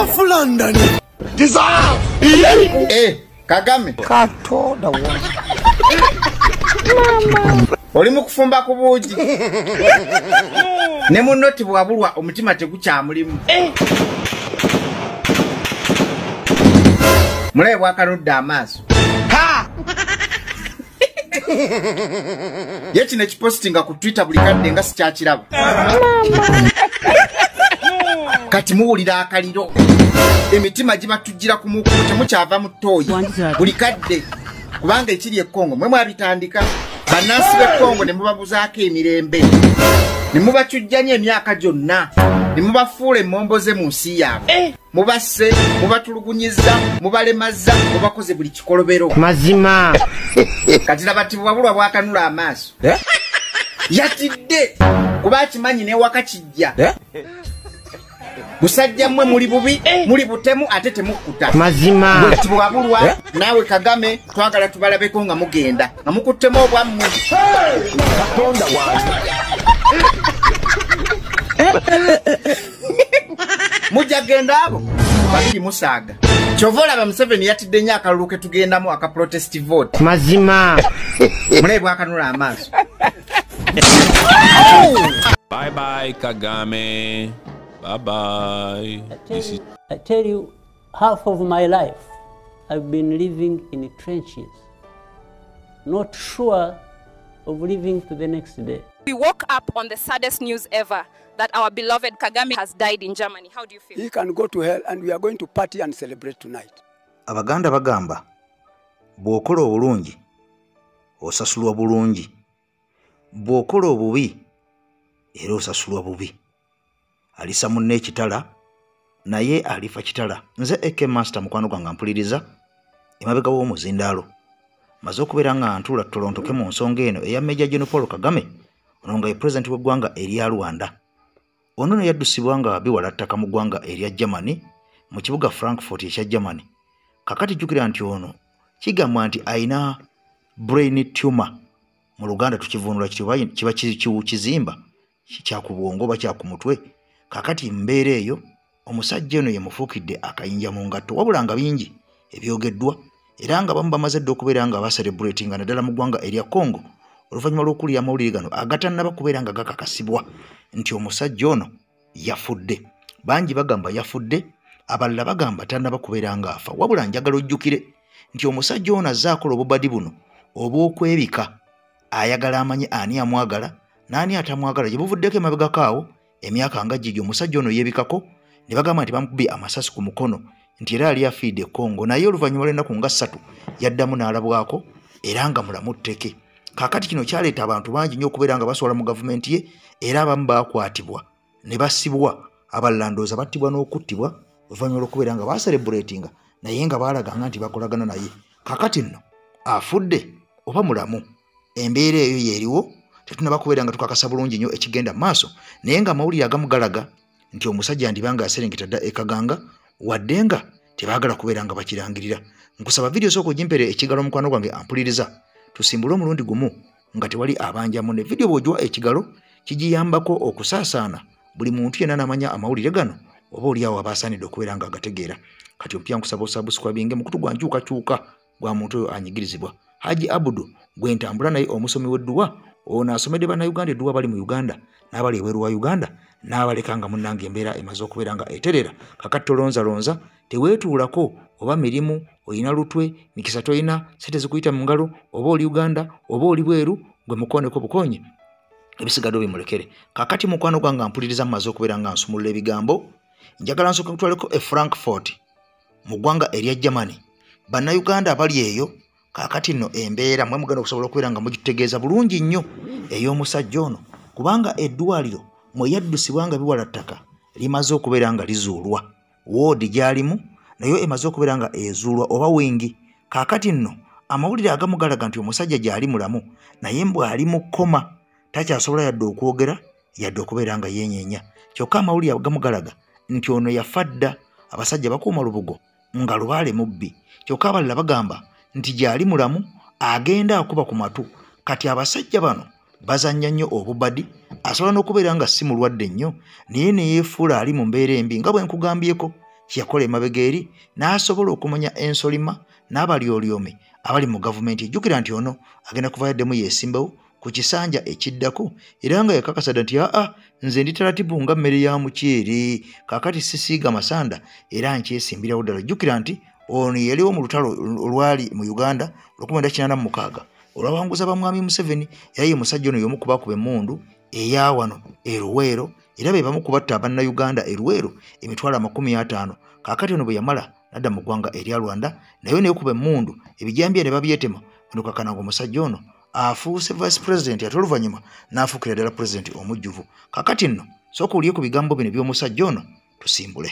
South London. Dissolve. Kagame. Katonda wa. Oli mu kufumba ku buugi. Ne munno tibwabulwa omutima tegukyamulimu. Mulabe bwakanudde amaaso. Ha! Ye kino ekipositinga ku Twitter buli kadde nga sikyakiraba. Kati muwulira akaliro. Emitima gibatujjira ku mukutu temukyava mu ttooyi buli kadde kubanga ekiri e Congo mwe mwabitandika. Bannansi b'e Congo ne mubabuzaako emirembe ne mubacujjanya emyaka gyonna ne mubafuula emmomboze mu nsi yaabwe. Mubasse, mubatulugunyizza, mubalemazza, mubakoze buli kikolobero. Mazima. Kati laba tibwabulwa bwakanula amaaso. Yatidde kuba akimanyi n'ewaka kijja. Busajja mmwe muli bubi, muli butemu ate temukkuta. Mazima. Tibwabulwa naawe Kagame twagala tubalabeko nga mugenda nga mukuttemu obwammwe. Katonda wange. Mujja genda abo babiri musaaga. Kyova olaba Museveni yatidde nnyo akalulu ke tugendamu aka protest vote. Mazima. Mulabe bwakanula amaaso. Bye bye Kagame. Bye bye. I tell you, half of my life I've been living in trenches, not sure of living to the next day. We woke up on the saddest news ever that our beloved Kagame has died in Germany. How do you feel? He can go to hell and we are going to party and celebrate tonight. Abaganda bagamba bw'okola obulungi osasulwa bulungi, bw'okola obubi era osasulwa bubi. Alisa munne ekitala naye alifa kitala. Nze AK Master mukwano gwange mpuliriza emabega w'omuzindaalo. Maze okubeera nga ntuula tolontoke mu nsonga eno eya Major General Paul Kagame, ono nga ye president w'eggwanga erya Rwanda. Ono no yaddusibwa nga biwala ttaka mu ggwanga erya Germany mu kibuga Frankfurt ekya Germany. Kakati jjukira nti ono kigambwa nti ayina brain tumor, mu Luganda tukivvuunula kiba kizimba kya ku bwongo oba kya ku mutwe. Kakati mbeera eyo omusajja ono yemufuukidde akayinja mu ngatto, wabula nga bingi ebyogeddwa era nga bamu bamaze dda okubeera nga baserebratinga naddala mu ggwanga erya Congo oluvannyuma lw'okuwulira amawulire gano agatannaba kubeera nga gakakasibwa nti omusajja ono yafudde. Bangi bagamba yafudde, abalala bagamba tannaba kubeera ng'afa. Wabula njagala ojjukire nti omusajja ono azze akola obubadi buno obw'okwebika, ayagala amanye ani amwagala n'ani atamwagala. Gye buvuddeko emabegako awo emyaka nga gigi omusajja ono yeebikako ne bagamba nti bamukubye amasasi ku mukono nti era yali afiidde e Congo, naye oluvannyuma lw'ennaku nga 3 yaddamu n'alabwako era nga mulamu tteke. Kaakati kino kyaleeta abantu bangi nnyo okubeera nga baswala mu gavumenti ye, era abamu baakwatibwa ne basibwa, abalala ndowooza battibwa n'okuttibwa oluvannyuma lw'okubeera nga baserebratinga naye nga baalaganga nti bakolagana naye. Kaakati nno afudde oba mulamu, embeera eyo yeeriwo, tetunnaba kubeera nga tukakasa bulungi nnyo ekigenda mu maaso, naye nga amawulire agamu galaga nti omusajja ndibanga yaserengeta dda e Kaganga, wadde nga tebaagala kubeera nga bakirangirira. Nkusaba vidiyo sooka ogimpeere ekigalo mukwano gwange ampuliriza, tusimbule omulundi gumu nga tewali abanja munne. Vidiyo bw'ogiwa ekigalo kigiyambako okusaasaana buli muntu yenna n'amanya amawulire gano, oba oli awo aba asaanidde okubeera nga agategeera. Kati ompya nkusaba osubscribinge mukutu gwa nkyukakyuka gwa muntu oyo anyigirizibwa. Haji Abudu gwe ntambula naye omusomi w'edduwa, ono asomedde bannayuganda edduwa bali mu Uganda n'abali ebweru wa Uganda n'abaleka nga munnange embeera emaze okubeera nga eterera. Kakati tolonzalonza, teweetuulako oba mirimu oyina lutwe, mikisa toyina, ssente zikuyita mu ngalo, oba oli Uganda oba oli bweru, gwe mukooneko bukoonye ebisigadde obimulekere. Kakati mukwano gwange mpuliriza mumaze okubeera nga nsumulula ebigambo, njagala nsooka kutwaleko e Frankfurt mu ggwanga erya Germany. Bannayuganda abali eyo kaakati nno embeera mwe mugenda okusobola okubeera nga mugitegeeza bulungi nnyo ey'omusajja ono, kubanga eddwaliro mwe yaddusibwa nga biwala ttaka limaze okubeera nga lizuulwa, woodi gy'alimu nayo emaze okubeera nga ezuulwa oba wingi. Kaakati nno amawulire agamu galaga nti omusajja gy'ali mulamu naye mbw ali mu kkoma, takyasobola yadde okwogera yadde okubeera nga yeenyeenya. Kyokka amawulire agamu galaga nti ono yafa dda, abasajja bakuuma lubugo nga lubaale mubbi. Kyokka abalala bagamba nti gy'ali mulamu agenda akuba ku matu. Kati abasajja bano bazannya nnyo obubadi, asobola n'okubeera nga si mulwadde nnyo naye ne yeefuula ali mu mbeera embi nga bwe nkugambyeko. kyeyakola emabega eri n'asobola okumanya ensolima n'abalyolyome abali mu gavumenti. Jjukira nti ono agenda kuvayo addemu yeesimbawo ku kisanja ekiddako, era nga yakakasa dda nti aa nze ndi taratibu nga mmere ya muceere, kaakati sisiiga masanda era nkyesimbirawo ddala. Jjukira nti ono yaliwo mu lutalo olwali mu Uganda 1986 olwawanguza bamwami Museveni, era ye musajja ono y'omu ku baakuba emmundu eya wano e Luweero, era be bamu ku batta Abannayuganda e Luweero emitwalo 50. Kaakati ono bwe yamala n'adda mu ggwanga erya Rwanda, naye nekuba emmundu ebijambiya ne babyetema. Ono kakana ng'omusajja ono afuuse vice president, ate oluvannyuma n'afuukira ddala president omujjuvu. Kaakati nno sooka owulire ku bigambo bino by'omusajja ono tusimbule.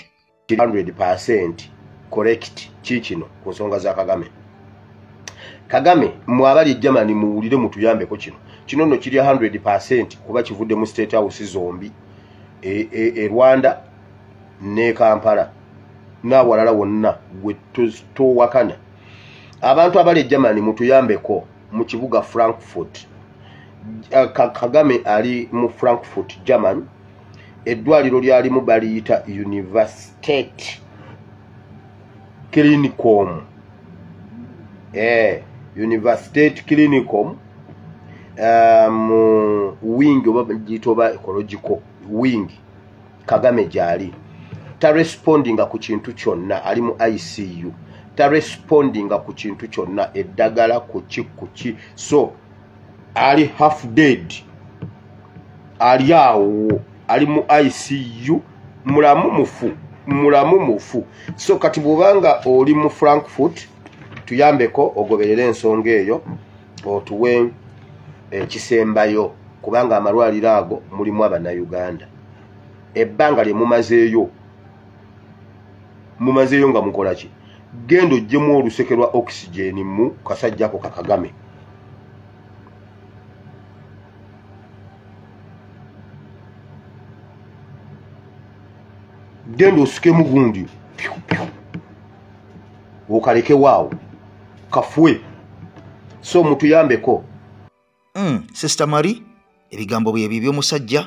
100% correct kikino ku nsonga za Kagame. Kagame mwabali Germany muwulire mutuyambeko kino. Kino nno kiri 100% kuba kivudde mu State House zombi e Rwanda ne Kampala n'awalala wonna gwe towakana. Abantu abali Germany mutuyambeko mu kibuga Frankfurt. Kagame ali mu Frankfurt Germany, eddwaliro lyalimu baliyita Universität Klinikum. Universität Klinikum mu wing oba giyita oba ecological wing Kagame gyali. Tarespondinga ku kintu kyonna, ali mu ICU. Tarespondinga ku kintu kyonna, eddagala kuki kuki, so ali half dead, ali awo, ali mu ICU, mulamu mufu, mulamu mufu. So kati bw'obanga oli mu Frankfurt, tuyambeko ogoberere ensonga eyo otuwe ekisembayo, kubanga amalwaliro ago mulimu Abannayuganda. Ebbanga lye mumazeeyo, mumazeeyo nga mukola ki? Genda oggyemu oluseke lwa oxygen mu kasajja ako ka Kagame. Genda osikemu gundi okaleke waawo kafwe. So mutuyambeko. Sister Marie, ebigambo bye by'omusajja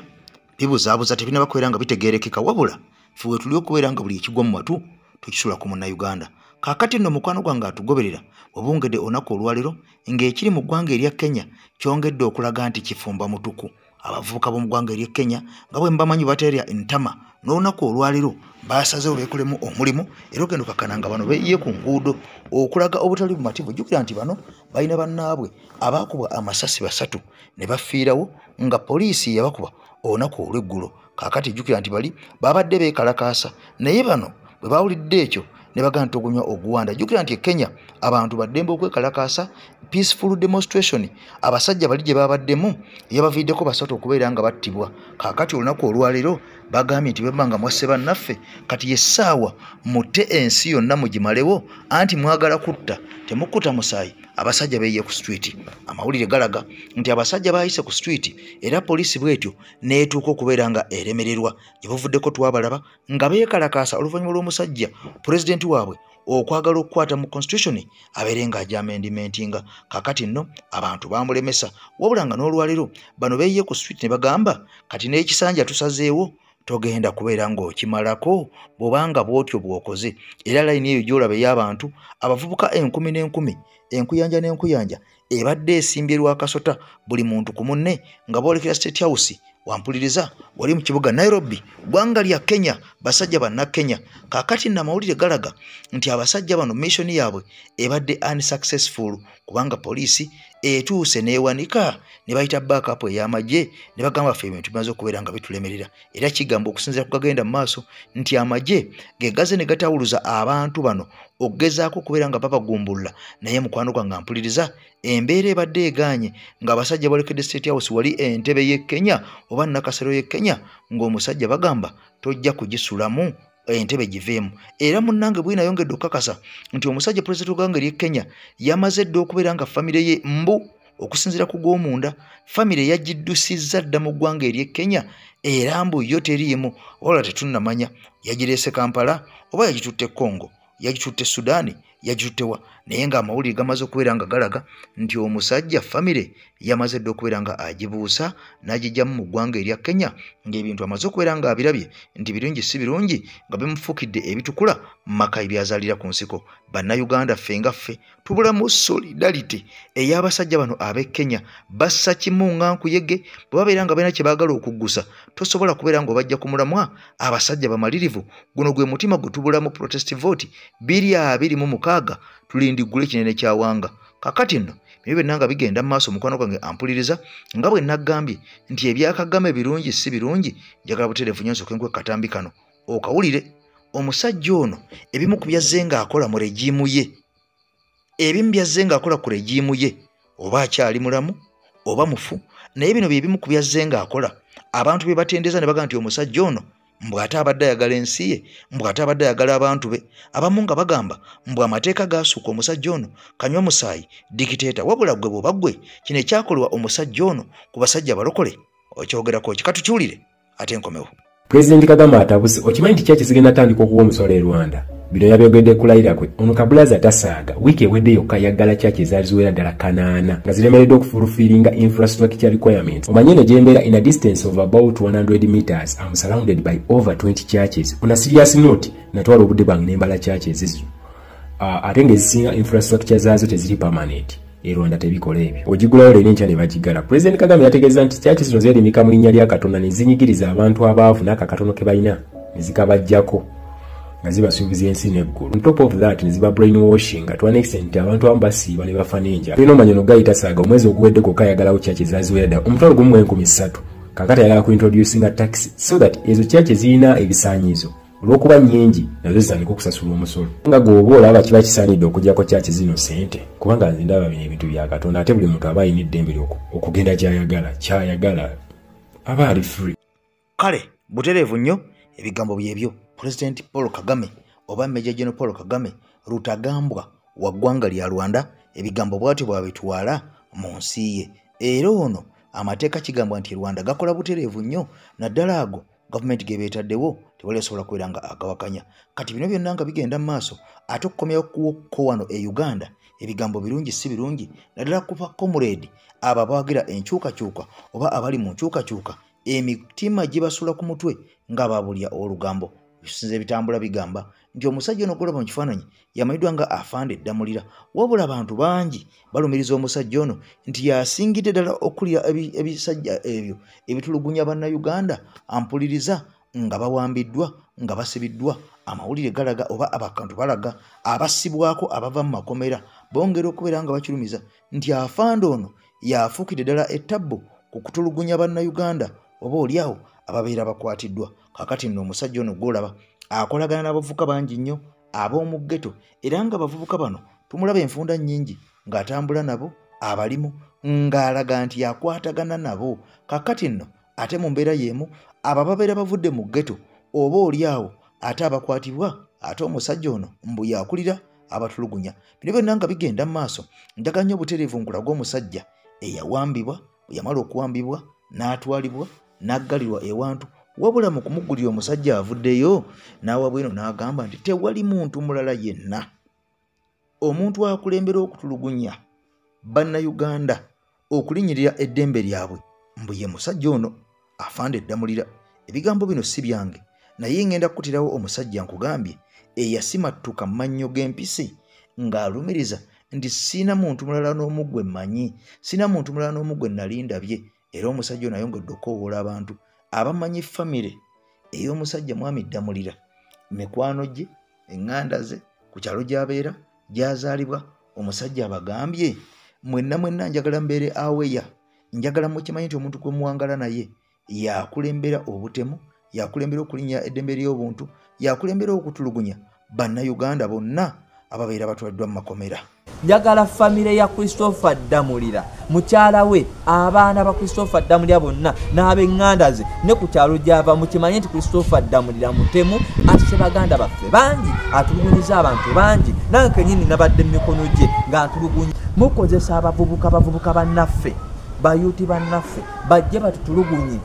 bibuzaabuza tebinaba kubeera nga bitegeerekeka, wabula ffe we tuli okubeera nga buli ekigwa mu matu tukisula ku Munnayuganda. Kaakati nno mukwano gwange atugoberera wabungedde olunaku olwaleero ng'ekiri mu ggwanga erya Kenya kyongedde okulaga nti kifumba mutuku. Abavubuka b'omu ggwanga erya Kenya nga bwe mbamanyi bateerya entama, n'olunaku olwaleero basazeewo beekolemu omulimu, era ogenda okkakkana nga bano beeyiye ku nguudo okulaga obutali bumativu. Jjukira nti bano balina bannaabwe abaakubwa amasasi 3 ne bafiirawo nga poliisi yabakuba olunaku olw'eggulo. Kaakati jjukira nti bali babadde beekalakaasa, naye bano bwe bawulidde ekyo ne bagamba nti ogunywa oguwanda. Jjukira nti e Kenya abantu baddembe okwekalakaasa, peaceful demonstration, abasajja bali gye babaddemu yabaviiddeko 3 okubeera nga battibwa. Kaakati olunaku olwaleero bagambye nti bwe nga mwasse bannaffe, kati ye ssaawa mutte ensi yonna mugimalewo, anti mwagala kutta temukkuta musaayi. Abasajja beeyiye ku street. Amawulire galaga nti abasajja baayise ku street, era poliisi bw'etyo n'etuuka okubeera nga eremererwa. Gye buvuddeko twabalaba nga beekalakaasa oluvannyuma lw'omusajja pulezidenti waabwe okwagala okukwata mu constitution abeere ng'ajja amendimentinga. Kaakati nno abantu baamulemesa, wabula nga n'olwaleero bano beeyiye ku street ne bagamba kati n'ekisanja tusazeewo togenda kubeera ng'okimalako bw'obanga bw'otyo bw'okoze. Era layini eyo gy'olaba ey'abantu abavubuka 1000 n'enkumi, enkuyanja n'enkuyanja ebadde esimbye lwakasota buli muntu ku munne nga boolekera State House. Wampuliriza wali mu kibuga Nairobi, ggwanga lya Kenya, basajja bannakenya. Kaakati nno amawulire galaga nti abasajja bano mission yaabwe ebadde unsuccessful, kubanga poliisi etuuse n'ewanika ne bayita backup ey'amagye ne bagamba ffe ebintu bimaze okubeera nga bitulemerera. Era kigamba okusinziira ku gagenda mu maaso nti amagye ge gaze ne gatawuluza abantu bano okugezaako okubeera nga babagumbulula. Naye mukwano gwange mpuliriza, embeera ebadde egaanye ng'abasajja balekedde State House wali entebe y'e Kenya oba Nakasero y'e Kenya, ng'omusajja bagamba tojja kugisulamu entebe giveemu. Era munnange bwinayongedde okukakasa nti omusajja pulezidenti w'eggwanga ery'e Kenya yamaze dda okubeera nga famire ye mbu okusinziira ku gw'omunda famire yagiddusizza dda mu ggwanga ery'e Kenya, era mbu yo teriimu, wabula tetunnamanya yagireese Kampala oba yagitutte Congo, yagitutte Sudaani, Yagituttewa? Naye ng'amawulire gamaze okubeera nga galaga nti omusajja famire yamaze dda okubeera nga agibuusa n'agijjamu mu ggwanga erya Kenya, ng'ebintu amaze okubeera nga abirabye nti birungi si birungi, nga bimufuukidde ebitukula mu maka ebyazaalira ku nsiko. Bannayuganda ffe nga ffe tubulamu solidarity ey'abasajja bano ab'e Kenya. Bassa kimu nga nkuyege, bwe babeera nga balina kye baagala okuggusa tosobola kubeera ng'obajja ku mulamwa. Abasajja bamalirivu. Guno gwe mutima gwe tubulamu protest vote 2026 tulindigule kinene kyawanga. Kakati nno ebyo byonna nga bigenda mu maaso, mukwano gwange ampuliriza, nga bwe naggambye nti ebya Kagame birungi si birungi, njagala butereevu nnyo nsooke nkuwe katambi kano okawulire. Omusajja ono ebimu ku byazze ng'akola mu regiimu ye, ebimu byazze ng'akola ku regiimu ye, oba akyali mulamu oba mufu, naye bino bye bimu ku byazze ng'akola abantu bye batendeza ne bagamba nti omusajja ono mbw ate abadde ayagala ensi ye, mbw ate abadde ayagala abantu be. Abamu nga bagamba mbw amateeka gaasuuka omusajja ono kanywa musaayi, dikiteeta. Wabula ggwe bw'oba ggwe, kino ekyakolebwa omusajja ono ku basajja abalokole okyogerako ki? Katukiwulire ate nkomewo. Pulezidenti Kagame atabuse. Okimanyi nti kyaki zigenda tandika okuwa omusolo e Rwanda? Bino yabyogedde kulayira kwe. Ono kabulaza tasaaga. Wiiki ewedde yokka yaggala church ezaali ziwera ddala 8 nga ziremereddwa okufulfiringa infrastructure requirements. Omanye eno gyembeera in a distance of about 100 meters, I'm surrounded by over 20 churches. On a serious note, natwala obudde bwange nembala churches ezo. Ate ng'ezisinga infrastructure zaazo teziri permanent. E Rwanda tebikola ebyo. Ogigulawo leero enkya ne bagigala. Pulezidenti Kagame yategeeza nti church zino zeerimika mu linnya lya Katonda ne zinyigiriza abantu abaavu n'akakatono ke balina ne zikabaggyako nga zibasuubiza ensi n'eggulu. On top of that ne ziba brainwashing to an extent abantu abamu basiiba ne bafa n'enjala. Tulina omanya ono gayita saaga omwezi oguwedde gwokka ayagalawo church ezaaziwera ddala 13,000. Kaakati ayagala ku introducinga tax so that ezo church zirina ebisaanyizo olw'okuba nnyingi nazo zitandika okusasula omusolo. Nga gw'oba olaba kiba kisaanidde okuggyako church zino ssente, kubanga nze ndaba bino ebintu bya Katonda ate buli muntu aba alina eddembe okugenda ky'ayagala aba ali free. Kale butereevu nnyo ebigambo byebyo. President Paul Kagame oba Major General Paul Kagame Rutagambwa wa ggwanga lya Rwanda, ebigambo bw'atyo bw'abitwala mu nsi ye. Era ono amateeka kigambwa nti Rwanda gakola butereevu nnyo, naddala ago gavumenti ge beetaddewo tewali asobola kubeera nga agawakanya. Kati bino byonna nga bigenda mu maaso, ate okukomyawo ko wano e Uganda ebigambo birungi si birungi, naddala kuba comrade abo abawagira enkyukakyuka oba abali mu nkyukakyuka emitima gibasula ku mutwe nga babulya olugambo. Ebisinza ebitambula bigamba nti omusajja ono gw'olaba mu kifaananyi yamanyiddwa nga Afande Ddamulira, wabula abantu bangi balumiriza omusajja ono nti yasingidde ddala okulya ebisajja ebyo ebitulugunya Bannayuganda ampuliriza nga bawambiddwa nga basibiddwa. Amawulire galaga oba abantu balaga abasibwako abava mu makomera bongera okubeera nga bakirumiza nti Afande ono yafuukidde ddala ettabbu ku kutulugunya Bannayuganda oba oliawo ababeera bakwatiddwa. Kakati nno omusajja ono gw'olaba akolagana n'abavubuka bangi nnyo ab'omu ghetto, era nga abavubuka bano tumulaba enfunda nnyingi ng'atambula nabo abalimu ng'alaga nti yakwatagana nabo. Kakati nno ate mu mbeera y'emu abo ababeera bavudde mu ghetto oba oliawo ate abakwatibwa, ate omusajja ono mbu yakulira abatulugunya. Bino byonna nga bigenda mu maaso, njagala nnyo obutereevu nkulaga omusajja eyawambibwa, bwe yamala okuwambibwa n'atwalibwa n'aggalirwa ewantu, wabula mu kumuggulira omusajja avuddeyo n'awa bwino n'agamba nti tewali muntu mulala yenna omuntu akulembera okutulugunya Bannayuganda okulinnyirira eddembe lyabwe mbu ye musajja ono Afande Ddamulira. Ebigambo bino si byange, naye ngenda kukutirawo omusajja nkugambye eyasimattuka mannyo g'empisi ng'alumiriza nti sina muntu mulala n'omu gwe mmanyi, sina muntu mulala n'omu gwe nali ndabye. Era omusajja ono ayongedde okukoowoola abantu abamanyi famire ey'omusajja Mwami Ddamulira, mikwano gye, eŋŋanda ze, ku kyalo gy'abeera, gy'azaalibwa. Omusajja abagambye mwenna mwenna njagala mbeere aweya, njagala mukimanyi nti omuntu gwe muwangala naye yakulembera obutemu, yakulembera okulinnya eddembe ly'obuntu, yakulembera okutulugunya Bannayuganda bonna ababeera batwaliddwa mu makomera. Njagala famire ya Christopher Ddamulira, mukyala we, abaana ba Christopher Ddamulira bonna n'ab'eŋŋanda ze ne ku kyalo gy'ava, mukimanye nti Christopher Ddamulira mutemu, asse baganda baffe bangi, atulugunyiza abantu bangi, nange kennyini nabadde mu mikono gye ng'atulugunya. Mukozesa abavubuka bannaffe, bayuti bannaffe bajje batutulugunye.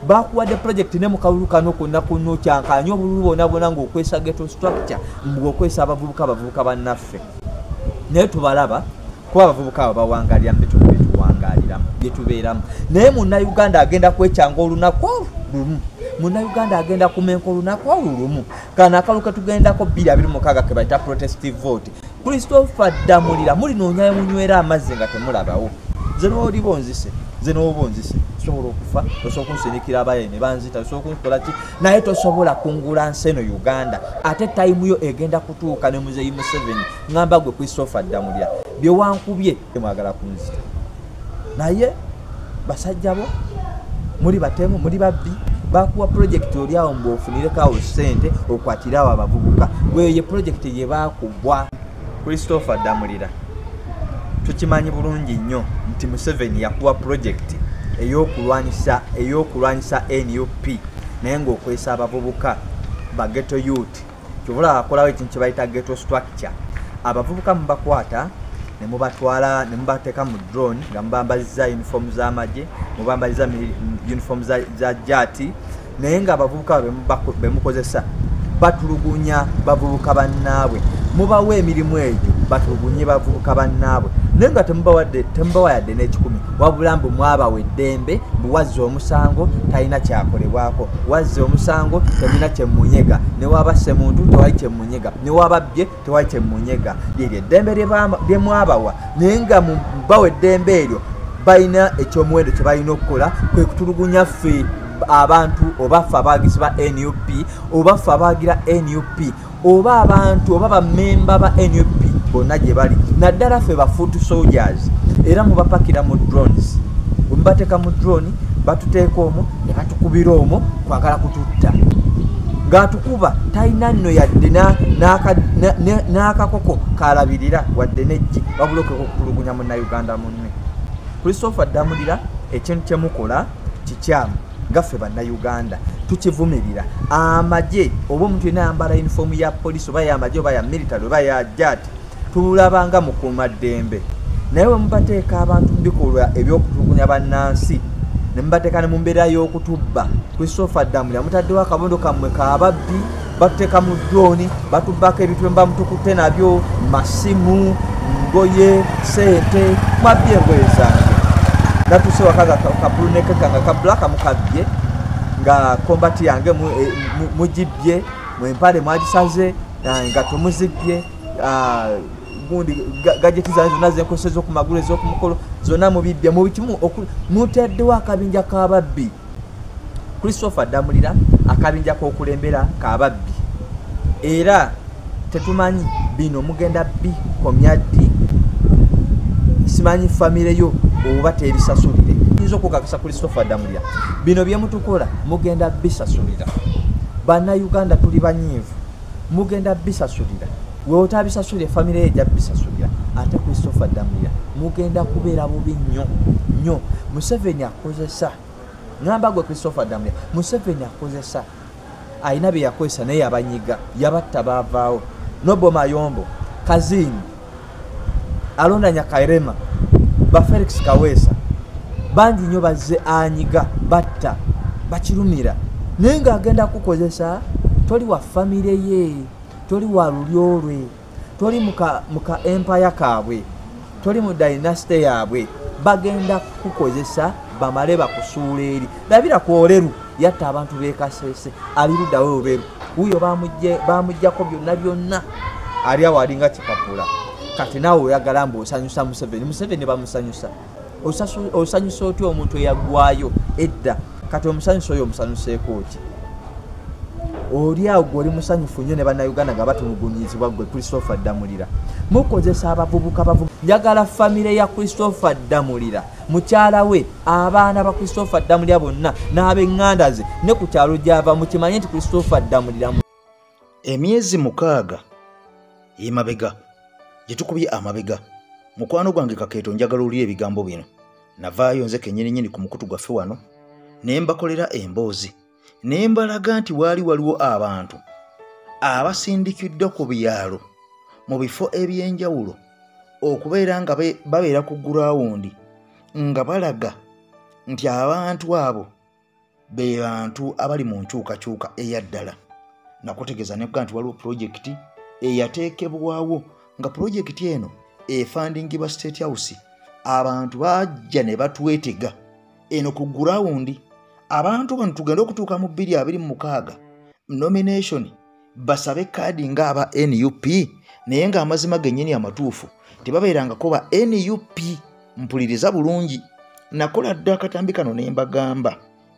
Bakuwadde project ne mu kalulu kano konna konna okyankanya obululu bwonna bwonna ng'okwesa ghetto structure, ng'okwesa abavubuka bannaffe. Naye tubalaba kuba abavubuka abo bawangalira mu bitundu byetuwangaliramu, byetubeeramu. Naye munnayuganda agenda kwekyanga olunaku lumu, munnayuganda agenda kumenka olunaku olwo lumu. Kano akalulu ketugendako 2026 ke bayita protestive vote. Christopher Ddamulira mulinoonyayo munywera amazzi nga temulabawo. Nze n'oliba onzise, nze n'oba onzise, osobola okufa, osobola okunsindikira abaye ne banzita, osobola okunkola ki, naye tosobola kungula nsi eno Uganda. Ate tayimu yo egenda kutuuka ne Muzeeyi Museveni. Ŋŋamba gwe Christopher Ddamulira, bye wankubye mwagala kunzita, naye basajja bo muli batemu, muli babbi. Bakuwa project oli awo mbu ofunireko awo ssente okwatire awo abavubuka. Gwe ye project gye baakubwa. Christopher Ddamulira, tukimanyi bulungi nnyo nti Museveni yakuwa project ey'okulwanyisa NUP, naye ng'okwesa abavubuka ba ghetto youth. Kyova akolawo ekintu kye bayita ghetto structure. Abavubuka mubakwata ne mubatwala ne mubateeka mu drone nga mubambaliza uniform z'amagye, mubambaliza uniform za jati, naye ng'abavubuka bemukozesa batulugunya bavubuka bannaabwe. Mubawa emirimu egyo batulugunye bavubuka bannaabwe, naye nga temubawa yadde n'ekikumi, wabula mbu mwabawa eddembe, mbu wazza omusango talina kyakolebwako, wazza omusango temulina kyemunyega, ne waba ssemuntu tewali kyemunyega, ne wababbye tewali kyemunyega. Lyeryo eddembe lye mwabawa, naye nga mubawa eddembe eryo balina ekyomuwendo kye balina okukola, kwe kutulugunya ffe abantu, oba ffe abawagizi ba NUP, oba ffe abawagira NUP, oba abantu oba bammemba ba NUP bonna gye bali, naddala ffe ba foot soldiers. Era mubapakira mu drones, bwe mubateeka mu drone batuteeka omwo ne batukubira omwo kwagala kututta. Ng'atukuba talina nno yadde n'akakoko kalabirira wadde n'eggi, wabula okweka okutulugunya munnayuganda munne. Christopher Ddamulira, ekintu kye mukola kikyamu nga ffe bannayuganda tukivumirira. Amagye oba omuntu yenna ayambala yunifoomu ya poliisi oba y'amagye oba ya military oba ya jati, tulabanga mukuumaddembe. Naye bwe mubateeka abantu mu bikolwa eby'okutulugunya bannansi, ne mubateeka ne mu mbeera y'okutubba, Christopher Ddamulira mutaddewo akabondo kammwe k'ababbi, batuteeka mu drone, batubbako ebintu bye muba mutukutte nabyo, masimu, ngoye, ssente, mwabbye engoye zange. Natuuse waka nga kabulunekeka nga kabulaka mukabbye, nga kombati yange mugibbye, empale mwagisaze, nga temuzibbye, gundi gajeti zange zonna zenkozesa ez'oku magulu ez'oku mukolo zonna mubibbye. Mu kimu mutaddewo akabinja k'ababbi. Christopher Ddamulira, akabinja k'okulembera k'ababbi, era tetumanyi bino mugenda bikomya ddi. Simanyi famire yo oba tebisasulire. Nyinza okukakasa Christopher Ddamulira, bino bye mutukola mugenda bisasulira. Bannayuganda tuli banyiivu, mugenda bisasulira. We otabisasulire famire yo ejja bisasulira. Ate Christopher Ddamulira mugenda kubeera bubi nnyo nnyo. Museveni akozesa, ŋŋamba gwe Christopher Ddamulira, Museveni akozesa, alina bye yakozesa naye yabanyiga, yabatta baavaawo. Nobo Mayombo, Kazini, Alonda Nyakairema, ba Felix Kaweesa, bangi nnyo bazze anyiga, batta, bakirumira. Naye ng'agenda kukozesa, toli wa famire ye, toli wa lulyo lwe, toli muka empire kaabwe, toli mu dynasty yaabwe. Bagenda kukozesa bamale bakusuula eri. Labira ku Oleru yatta abantu b'e Kasese, ali luddawo Oberu, wuuyo bamuggyako byonna byonna, ali awo alinga kipapula. Kati naawe oyagala mbu osanyusa Museveni. Museveni bamusanyusa, osanyusa otya omuntu eyaggwayo edda? Kati omusanyusa oyo omusanyuseeko ki? Oli awo gwe oli musanyufu nnyo ne bannayuganda nga batulugunyizibwa gwe Christopher Ddamulira. Mukozesa abavubuka bavubuka. Njagala famire ya Christopher Ddamulira, mukyala we, abaana ba Christopher Ddamulira bonna n'ab'eŋŋanda ze ne ku kyalo gy'ava, mukimanye nti Christopher Ddamulira Emyezi 6 emabega gye tukubye amabega, mukwano gwange Kakeeto, njagala olire ebigambo bino. Navaayo nze kennyininyini ku mukutu gwaffe wano ne mbakolera emboozi, ne mbalaga nti waali waliwo abantu abasindikiddwa ku byalo mu bifo eby'enjawulo okubeera nga babeera ku gulawundi, nga balaga nti abantu abo Be bantu abali mu nkyukakyuka eyaddala. Nakutegeeza ne nti waliwo pulojekiti eyateekebwawo nga pulojekiti eno efandingibwa State House. Abantu bajja ne batwetega eno ku gurawundi. Abantu bano tugenda okutuuka mu 2026 nomination basabe kaadi ng'aba NUP, naye ng'amazima gennyini amatuufu tebabeerangako ba NUP. Mpuliriza bulungi, nakola dda akatambi kano ne mbagamba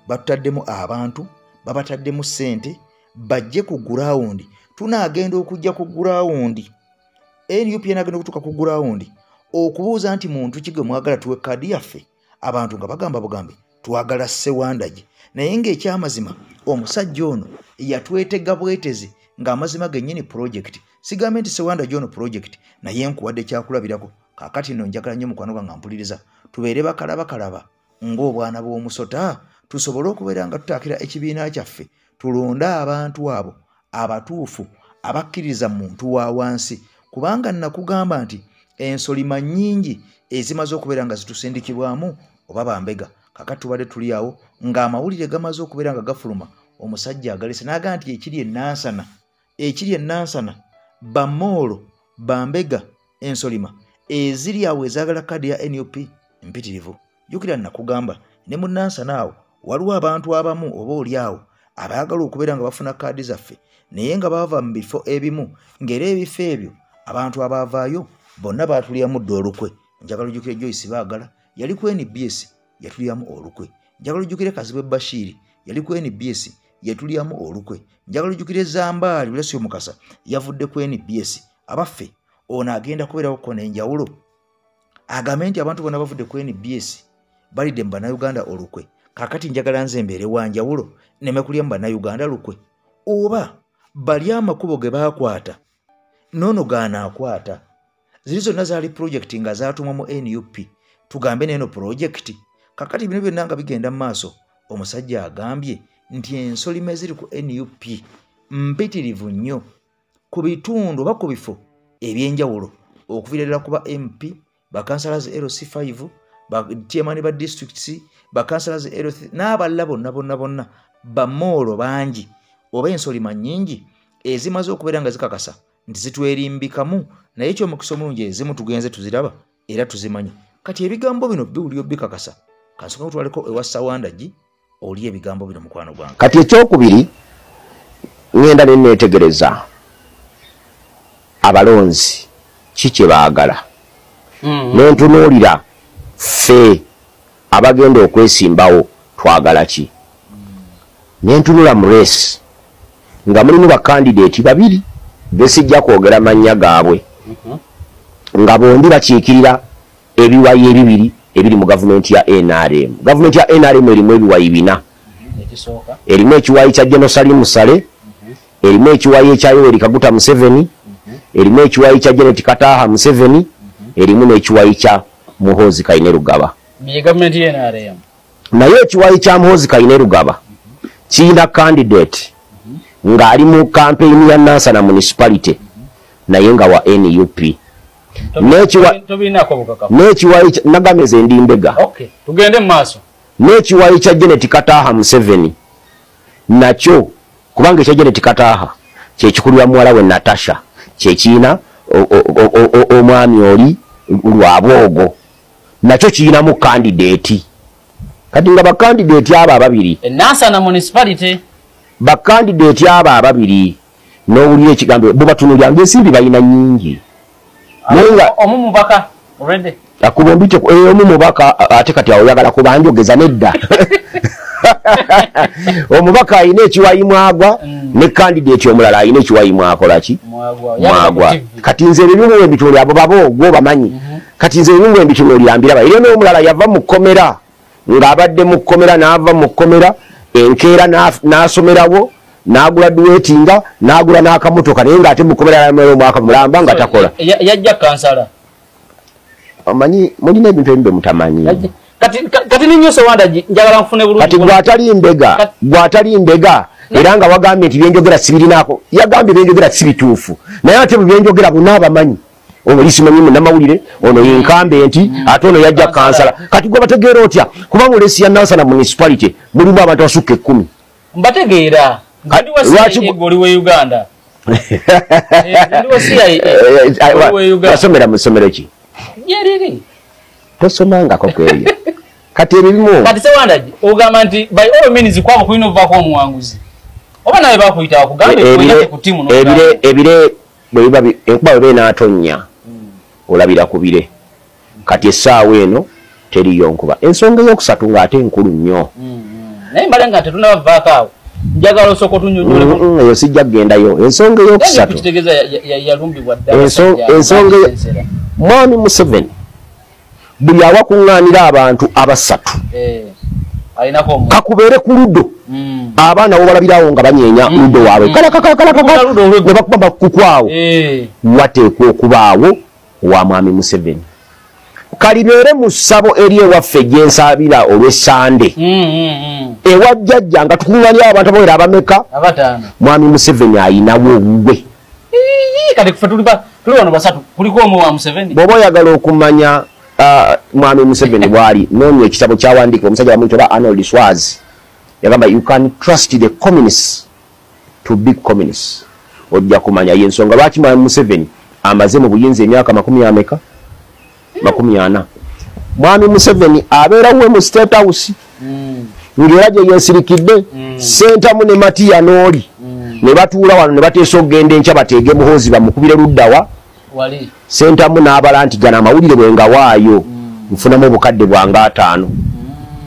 batutaddemu abantu, babataddemu ssente, bajje ku gurawundi. Tunaagenda okujja ku gurawundi, NUP enaagenda okutuuka ku gurawundi okubuuza nti muntu ki gwe mwagala tuwe kaadi yaffe, abantu nga bagamba bugambi twagala Ssewandagi. Naye ng'ekyamazima omusajja ono yatwetega bwetezi ng'amazima gennyini pulojekiti. Sigambe nti Ssewandagi ono pulojekiti, naye nkuwadde kyakulabirako. Kaakati nno njagala nnyo mukwano gwange mpuliriza, tubeere bakalabakalaba ng'obwana bw'omusota, tusobole okubeera nga tutaakira ekibiina kyaffe, tulonde abantu abo abatuufu abakkiriza muntu wa wansi. Kubanga nakugamba nti ensolima nnyingi ezimaze okubeera nga zitusindikibwamu oba bambega. Kakati tubadde tuli awo ng'amawulire gamaze okubeera nga gafuluma, omusajja agalese n'agamba nti ekiri e Nansana, bamoolo, bambega, ensolima eziri awo ezaagala kaadi ya NUP mpitirivu. Jjukira nakugamba ne mu Nansana awo waliwo abantu abamu oba oli awo abaagala okubeera nga bafuna kaadi zaffe, naye nga bava mu bifo ebimu, ng'era ebifo ebyo abantu abaavaayo bonna baatulyamu dda olukwe. Njagala ojjukire Joyce Baagala yali ku NBS, yatulyamu olukwe. Njagala ojjukire Kazibwe Bashiri yali ku NBS, yatulyamu olukwe. Njagala ojjukire Zambaali Bulesi Omukasa yavudde ku NBS. Abaffe ono agenda kubeerawo ko n'enjawulo, agambe nti abantu bonna bavudde ku NBS balidde mu Bannayuganda olukwe. Kaakati njagala nze mbeere wa njawulo nneme kulya mu Bannayuganda lukwe, oba bali amakubo ge baakwata noono gaanaakwata. Ziri zonna zaali pulojekiti nga zaatumwa mu NUP, tugambe n'eno pulojekiti. Kakati bino byonna nga bigenda mu maaso, omusajja agambye nti ensolima eziri ku NUP mpitirivu nnyo ku bitundu oba ku bifo ebyenjawulo, okuviira ddala ku ba MP, bakansalazi LC5, ba chairman ba districts, bakansalazi LC n'abalala bonna bonna bonna, bamoolo bangi oba ensolima nnyingi ezimaze okubeera nga zikakasa nti zitwerimbikamu. Naye ekyomukisa omulungi ezimu tugenze tuziraba era tuzimanyi. Kati ebigambo bino biwulira bikakasa. Kansooka nkutwaleko ewa Ssewandagi oli ebigambo bino mukwano gwange. Kati ekyokubiri ŋŋenda ne neetegereza abalonzi ki kye baagala, ne ntunuulira ffe abagenda okwesimbawo twagala ki. Ne ntunula mu race nga mulimu bakandideeti babiri besijja kwogera mannya gaabwe, nga bombi bakiikirira ebiwayi ebibiri ebiri mu gavumenti ya NRM. Gavumenti ya NRM erimu ebiwayi bina. Erimu ekiwayi kya General Salim Saleh, erimu ekiwayi ekya Yoweri Kaguta Museveni, erimu ekiwayi kya Janet Kataha Museveni, erimu n'ekiwayi kya Muhoozi Kainerugaba. Naye ekiwayi kya Muhoozi Kainerugaba kirina candidate ng'ali mu campaign ya Nansana Municipality, naye nga wa NUP. N'ekiwayi nagambye nze ndi mbega. Tugende mu maaso. N'ekiwayi kya Janet Kataha Museveni nakyo, kubanga ekya Janet Kataha kyekikulira muwala we Natasha, kyekirina omwami oli Lwabwogo, nakyo kirinamu kandideeti. Kati nga bakandideeti abo ababiri Nansana Municipality, bakandideeti abo ababiri n'owulira ekigambo bo batunuulira ng'ensimbi balina nnyingi. Omu mubaka already akubombite omu mubaka, ate kati awo oyagala kubanjogeza nedda. Omubaka alina ekiwayi mwagwa, ne candidate omulala alina ekiwayi mwakola ki mwagwa. Kati nze ebimu ebitunuulira abo babo gwo bamanyi. Kati nze ebimu ebitunuulira mbiraba. Era n'omulala yava mu kkomera, ng'abadde mu kkomera n'ava mu kkomera enkeera n'asomerawo, n'agula duwetinga, n'agula n'akamotoka, naye ng'ate mu kkomera yamala omwaka mulamba nga takola. Yajja kansala. Omanyi mulina ebintu ebimu bye mutamanyi. Kati ninyo Ssewandagi njagala nfune bulungi. Kati gw'atali mbega era nga wagambye nti byenjogera sibirinaako, yagambye byenjogera si bituufu, naye ate bwe byenjogera bonna abamanyi. Ono lisimanyi munnamawulire, ono yenkambe nti ate ono yajja kansala. Kati gwe bategeera otya? Kubanga olesi ya Nansana municipality mulimu abantu abasukka 10. Mbategeera. Ndi wa CIA oli we Uganda. Ndi wa CIA oli we Uganda. Wasomera mu ssomero ki? Yeriri. Tosomangako kweyo. Kati ebimu. Kati Sewanda ogamba nti by all means kwabo kulina okuvaako omuwanguzi. Oba nawe bakuyita bakugambe oyina ku ttiimu n'ogamba. Ebire bwe biba enkuba bwe n'atonnya olabira ku bire. Kati essaawa eno teriyo nkuba. Ensonga ey'okusatu ng'ate nkulu nnyo. Naye mbale nga tetunnabavaako awo. Njagala osooka otunnyonnyoleko. Eyo sijja kugendayo. Ensonga ey'okusatu. Kitegeeza yalumbibwa dda. Ensonga Mwami Museveni buli awakuŋŋaanira abantu abasatu kakubeere ku ludo abaana bo balabirawo nga banyeenya ludo waabwe ne bakuba bakukwaawo wateekwa okubaawo wa Mwami Museveni. Kalibeere mu ssabo eri ewaffe gye nsaabira olw'Essande ewa jjajja nga tukuŋŋaanira abantu abawera abameka Mwami Museveni ayinawo owuwe. Kati ffe tuli wano basatu kuliko omu wa Museveni. Bw'oba oyagala okumanya Mwami Museveni bw'ali, noonya ekitabo kyawandiikibwa omusajja bamuyita oba Arnold Schwarz. Yagamba you can trust the communists to be communists. Ojja kumanya y'ensonga lwaki Mwami Museveni amaze mu buyinza emyaka 40. Mwami Museveni abeera we mu State House ng'era gye yeesirikidde Ssentamu ne Matiya n'oli ne batuula wano ne bateesa okugenda enkya bateege Muhoozi bamukubire luddawa. Ssentamu n'abala nti gano amawulire bwe ngawaayo nfunamu obukadde bwange 5.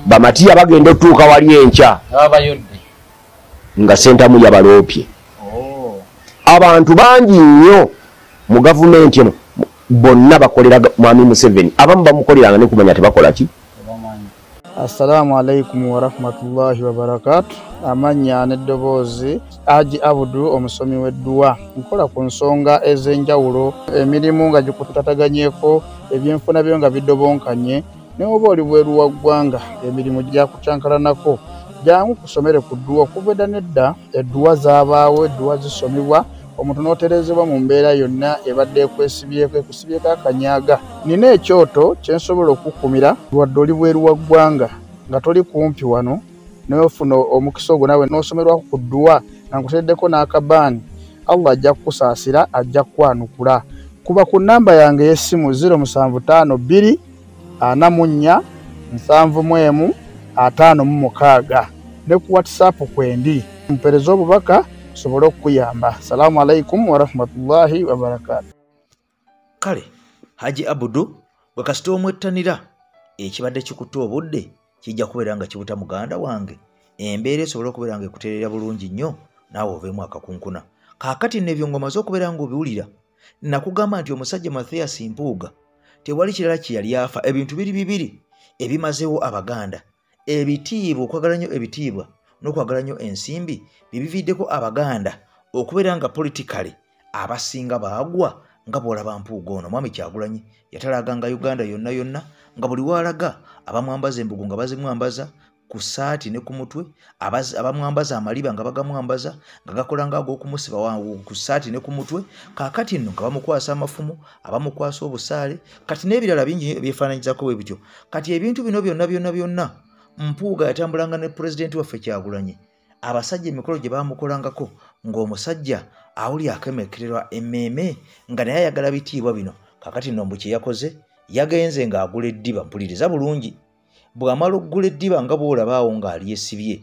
Bamatiya bagenda otuuka wali enkya nga Ssentamu yabaloopye. Abantu bangi nnyo mu gavumenti eno bonna bakolera Mwami Museveni. Abamu bamukoleranga ne kumanya tebakola ki. Assalamu alaikum warahmatullahi wabarakatuh. Amannya n'eddoboozi Haji Abudu omusomi w'edduwa. Nkola ku nsonga ez'enjawulo, emirimu nga gikutataganyeko, ebyenfuna byo nga bidobonkanye, ne oba oli bweru wa ggwanga emirimu gyakucankalanako. Jangu kusomere ku dduwa okuva edda n'edda, edduwa zaabaawo, edduwa zisomebwa, omuntu n'oterezebwa mu mbeera yonna ebadde ekwesibyeko, ekusibyeko akanyaga. Nina ekyoto kye nsobola okukumira wadde oli bweru wa ggwanga nga toli kumpi wano, n'ofuna omukisa ogwo naawe n'osomerwako ku dduwa nga nkuteereddeko n'akabaani. Allah ajja kukusaasira, ajja kukwanukula. Kuba ku nnamba yange ey'essimu 0752 44 71 56 ne ku WhatsApp kwendi. Mpeereza obubaka nsobole okukuyamba. Assalamu alaikum warahmatullahi wabarakatuh. Kale Haji Abudu bwe kasita omwettanira ekibadde kikutte obudde kijja kubeera nga kibuta muganda wange, embeera esobola okubeera nga ekuteerera bulungi nnyo naawe oveemu akakunkuna. Kaakati nno ebyo ng'omaze okubeera ng'obiwulira, nakugamba nti omusajja Mathias Mpuuga tewali kirala kye yali afa. Ebintu biri bibiri ebimazeewo Abaganda: ebitiibwa, okwagala nnyo ebitiibwa n'okwagala nnyo ensimbi, bye biviiddeko Abaganda okubeera nga politikale abasinga baagwa nga bw'olaba Mpuuga ono. Mwami Kyagulanyi yatalaganga Uganda yonna yonna nga buli w'alaga abamwambaza embugo nga bazimwambaza ku ssaati ne ku mutwe, abamwambaza amaliba nga bagamwambaza nga gakola nga ag'okumusiba ku ssaati ne ku mutwe. Kaakati nno nga bamukwasa amafumu, abamukwasa obusaale, kati n'ebirala bingi ebyefaananyizako bwe bityo. Kati ebintu bino byonna byonna byonna Mpuuga yatambulanga ne pulezidenti waffe Kyagulanyi. Abasajja emikolo gye baamukolangako ng'omusajja awuli akemekererwa emmeeme nga naye ayagala bitiibwa bino. Kaakati nno mbu kye yakoze, yagenze ng'agula eddiba. Mpuliriza bulungi. Bw'amala okugula eddiba nga bw'olabaawo ng'alyesibye,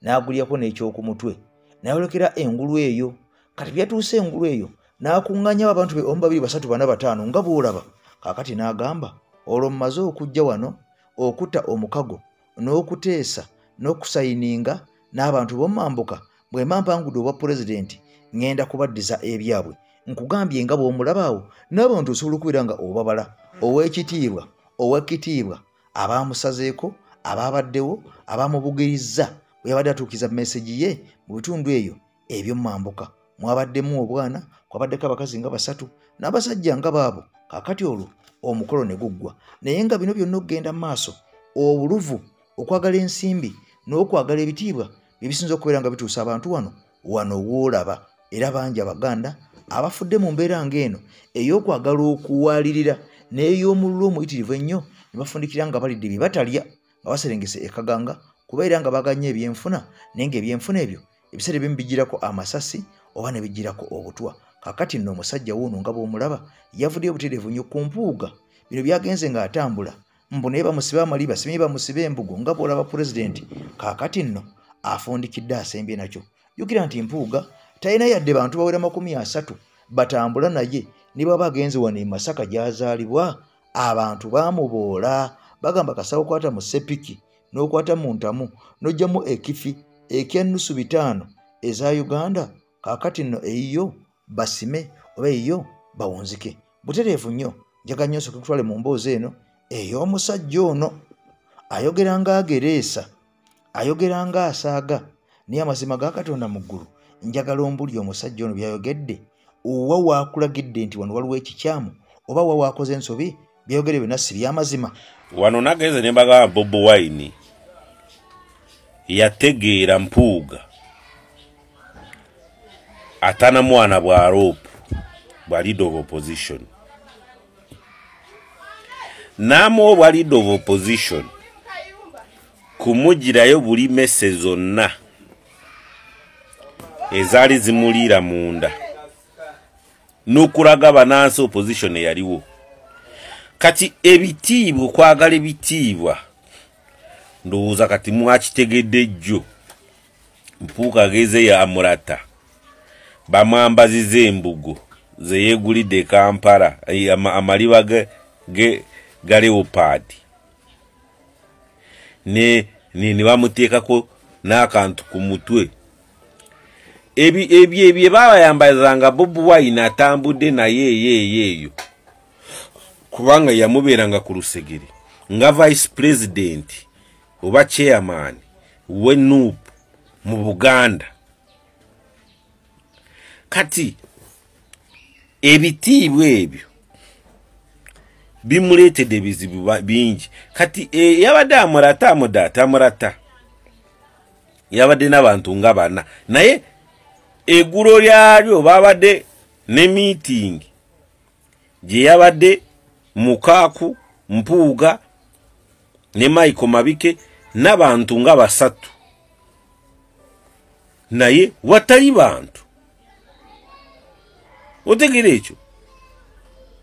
n'agulyako n'ekyokumutwe, n'ayolekera engulu eyo. Kati byatuuse engulu eyo, n'akuŋŋaanyawo abantu be 1, 2, 3, 4, 5 nga bw'olaba. Kaakati n'agamba, olwo mmaze okujja wano okutta omukago n'okuteesa n'okusayininga n'abantu b'omambuka, bwe mba mpangudde obwa pulezidenti ŋŋenda kubaddiza ebyabwe. Nkugambye nga bw'omulabaawo n'abantu osobola okubeera nga obabala ow'ekitiibwa, ow'ekitiibwa, abaamusazeeko, abaabaddewo, abaamubugirizza bwe yabadde atuukiza mesegi ye mu bitundu eyo eby'omambuka. Mwabaddemu obwana, kwabaddeko abakazi nga 3 n'abasajja nga baabo. Kaakati olwo omukolo ne guggwa. Naye nga bino byonna okugenda mu maaso, obuluvu, okwagala ensimbi n'okwagala ebitiibwa bye bisinza okubeera nga bituusa abantu wano wano w'olaba. Era bangi Abaganda abafudde mu mbeera ng'eno ey'okwagala okuwalirira n'ey'omululu omuyitirivu ennyo ne bafundikira nga balidde bye batalya nga baserengese e Kaganga kubeera nga baganye ebyenfuna naye ng'ebyenfuna ebyo ebiseera ebimu bijjirako amasasi oba ne bijjirako obutwa. Kaakati nno omusajja wuuno nga bw'omulaba yavuddeyo butereevu nnyo ku Mpuuga. Bino byagenze ng'atambula mbu naye bamusibe amaliba simanyi bamusibe embugo nga bw'olaba pulezidenti. Kaakati nno afundikidde asembye nakyo. Jjukira nti Mpuuga talina yadde bantu bawera 30 batambula naye ne bw'aba agenze wano e Masaka gy'azaalibwa abantu baamuboola bagamba kasaba okwata mu ssepiki n'okwata mu ntamu n'oggyamu ekifi ekya 5.5 eza Uganda. Kaakati nno eyiyo basime oba eyiyo bawunzike. Butereevu nnyo njagala nnyo nsooke nkutwale mu mboozi eno ey'omusajja ono ayogera ng'agereesa, ayogera ng'asaaga, naye amazima ga Katonda mu ggulu njagala ombulye omusajja ono by'ayogedde owa waakulagidde nti wano waliwo ekikyamu oba wa waakoze ensobi byayogere byonna si byamazima. Wano nagenze ne mbagamba Bobi Wine yategeera Mpuuga atana mwana bwa rope bwa leader of opposition namo bwa leader of opposition kumugirayo buli messe zonna ezaali zimuliira munda n'okulaga bannansi opposition eyaliwo. Kati ebitiibwa okwagala ebitiibwa ndowooza kati mwakitegedde jjo. Mpuuga ageze ya Amurata bamwambaziza embugo ze yeegulidde e Kampala amaliba ga leopard ne bamuteekako n'akantu ku mutwe. Ebyo bye baabayambazanga Bobi Wine atambudde naye eyo kubanga yamubeeranga ku lusegere nga vice president oba chairman we NUP mu Buganda. Kati ebitiibwa ebyo bimuleetedde ebizibu bingi. Kati yabadde Amurata yabadde n'abantu nga bana naye eggulo lyalyo babadde ne meeting gye yabadde Mukaaku, Mpuuga ne Michael Mabike n'abantu nga basatu naye watali bantu. Otegera ekyo?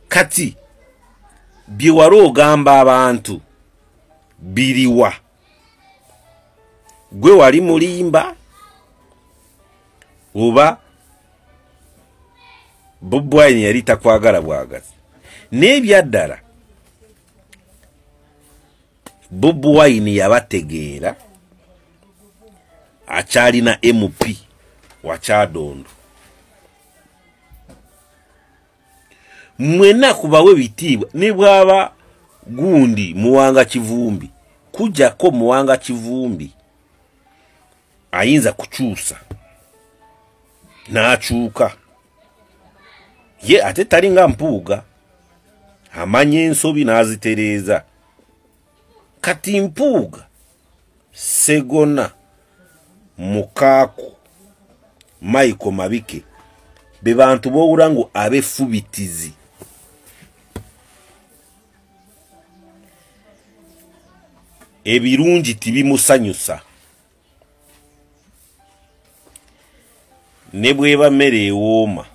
Kati bye wali ogamba abantu biriwa? Gwe wali mulimba oba Bobi Wine yali takwagala bwagazi? N'ebyaddala Bobi Wine yabategeera akyalina MP wa Kyadondo. Mwenna kubawe bitiibwa ne bwaba gundi Muwanga Kivumbi kujjako Muwanga Kivumbi ayinza kukyusa n'akyuka ye ate talinga Mpuuga amanya ensobi n'azitereeza. Kati Mpuuga, Segona, Mukaaku, Michael Mabike be bantu b'owulira ngu ab'effubitizi. Ebirungi tibimusanyusa ne bw'eba mmere ewooma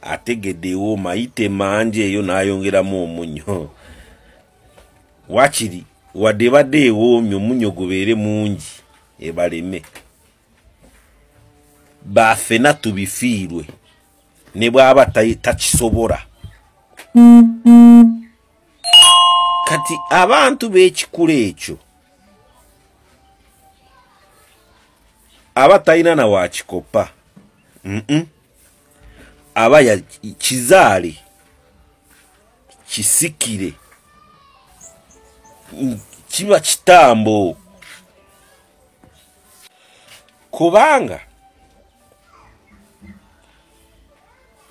ategedde ewooma ayite manje eyo n'ayongeramu omunnyo. Wakiri wadde ebadde ewoomye omunnyo gubeere mungi ebaleme baffena tubifiirwe ne bw'aba takisobola. Kati abantu b'ekikula ekyo aba talina na wakikopa aba ya kizaale kisikire kiba kitambo kubanga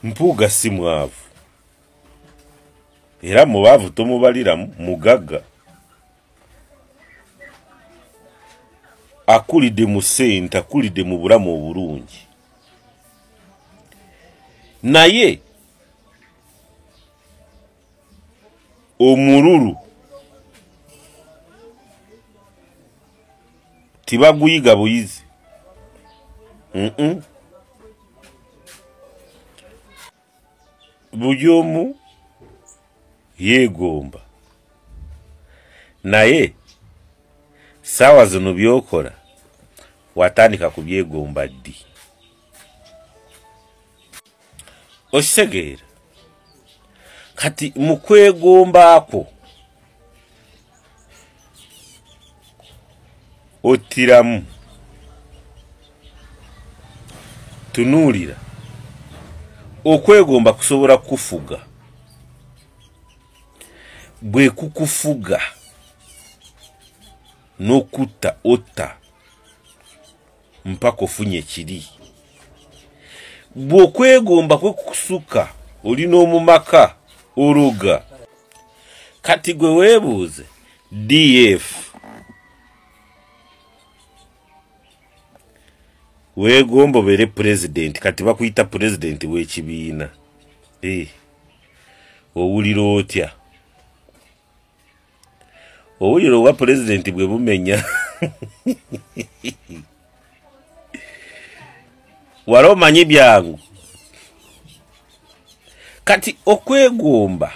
Mpuuga si mwavu era mubaavu tomubalira mugagga akulidde mu ssente akulidde mu bulamu obulungi. Naye omululu tibaguyiga buyizi. Buli omu yeegomba, naye saawa zino by'okola watandika kubyegomba ddi? Okitegeera? Kati mu kwegombaako ottiramu. Tunuulira, okwegomba kusobola kufuga. Bwe kukufuga n'okutta otta mpaka ofunye kiri. Bw'okwegomba kwe kukusuka oli n'omumaka oluga. Kati gwe weebuuze DF weegomba obeere pulezidenti, kati bakuyita pulezidenti w'ekibiina, owulira otya? Owulira obwa pulezidenti bwe bumenya? Wali omanyi byangu. Kati okwegomba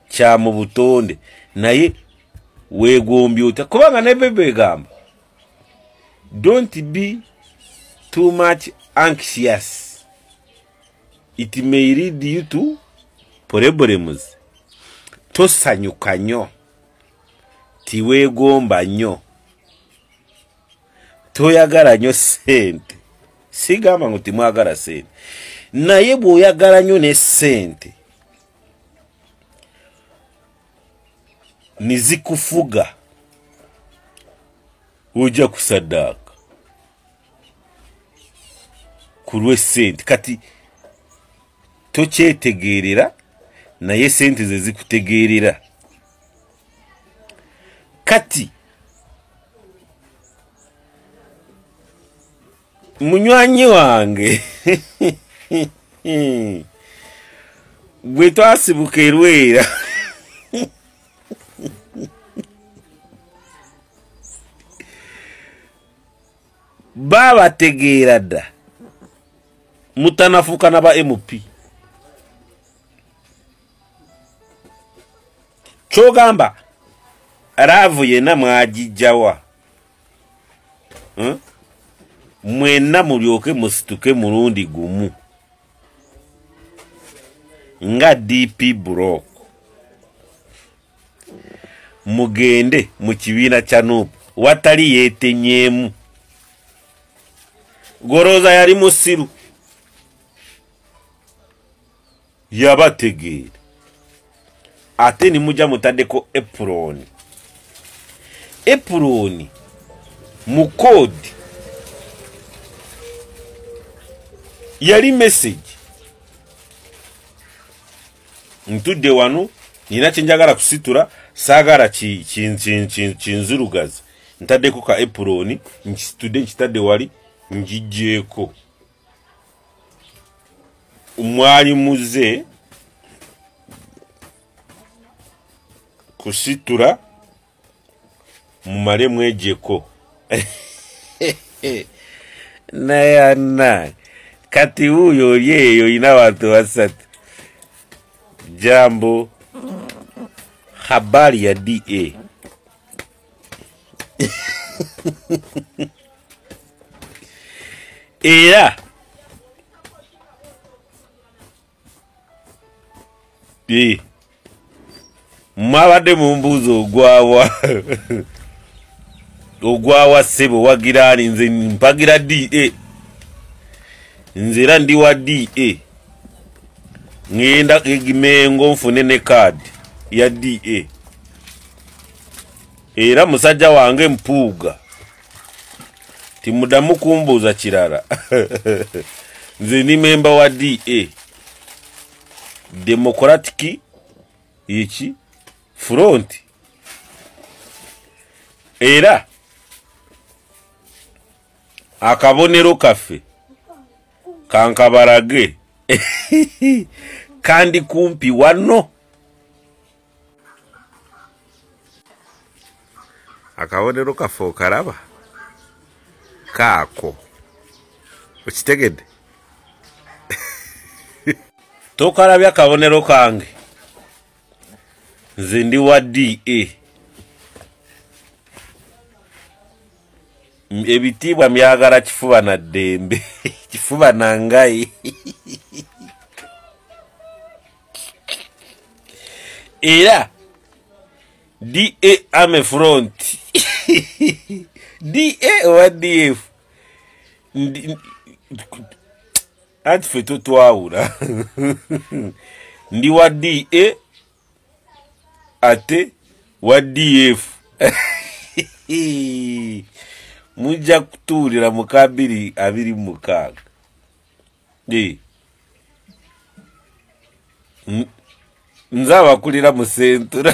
kya mu butonde, naye weegombye otya? Kubanga ne Bayibuli egamba don't be too much anxious, it may lead you to problems. Tosanyuka nnyo, tiweegomba nnyo, toyagala nnyo ssente. Sigamba ngu timwagala ssente, naye bw'oyagala nnyo ne ssente nizikufuga, ojja kusaddaaka ku lw'essente. Kati tokyetegeerera, naye ssente ze zikutegeerera. Kati munywanyi wange gwe twasibuka erwera babategeera dda, mutanafuuka na ba MP. Kyogamba raavu yenna mwagijjawa, mwenna mulyoke musituke mulundi gumu nga DP Block, mugende mu kibiina kya NUP watali yeetenyeemu. Goroza yali musiru, yabategeera. Ate ni mujja mutaddeko epuroni. Epuroni mu code yali message. Ntudde wano nina kyenjagala kusitura, saagala kinzirugaza, ntaddeko ka epuroni, nkisitudde nkitadde wali njijjeeko. Mwali muze kusitura mumale mwejeko. Naye ana kati huyo oli eyo ina abantu basatu. Jambo, habari ya DA. Era mwabadde mumbuuza ogwawa ogwawa ssebo wagira ani? Nze mpagira DA, nze era ndi wa DA, ngenda Mengo nfune ne kaadi ya DA. Era musajja wange Mpuuga, timuddamu kumbuuza kirala. Nze ndi memba wa DA, Democratic iki Front. Era akabonero kaffe Kankabarage. Kandi kumpi wano. Akabonero kaffe okalaba kaako. Okitegedde? Tokalabya akabonero kange. Nze ndi wa DA. Ebitiibwa myagala kifuba na ddembe. Kifuba na ngayi. Era DA ame front. DA oba DF. Anti ffe totwawula. Ndi wa DA ate wa DF. Mujja kutuulira mu ka 2026. Nze abakulira mu sentura.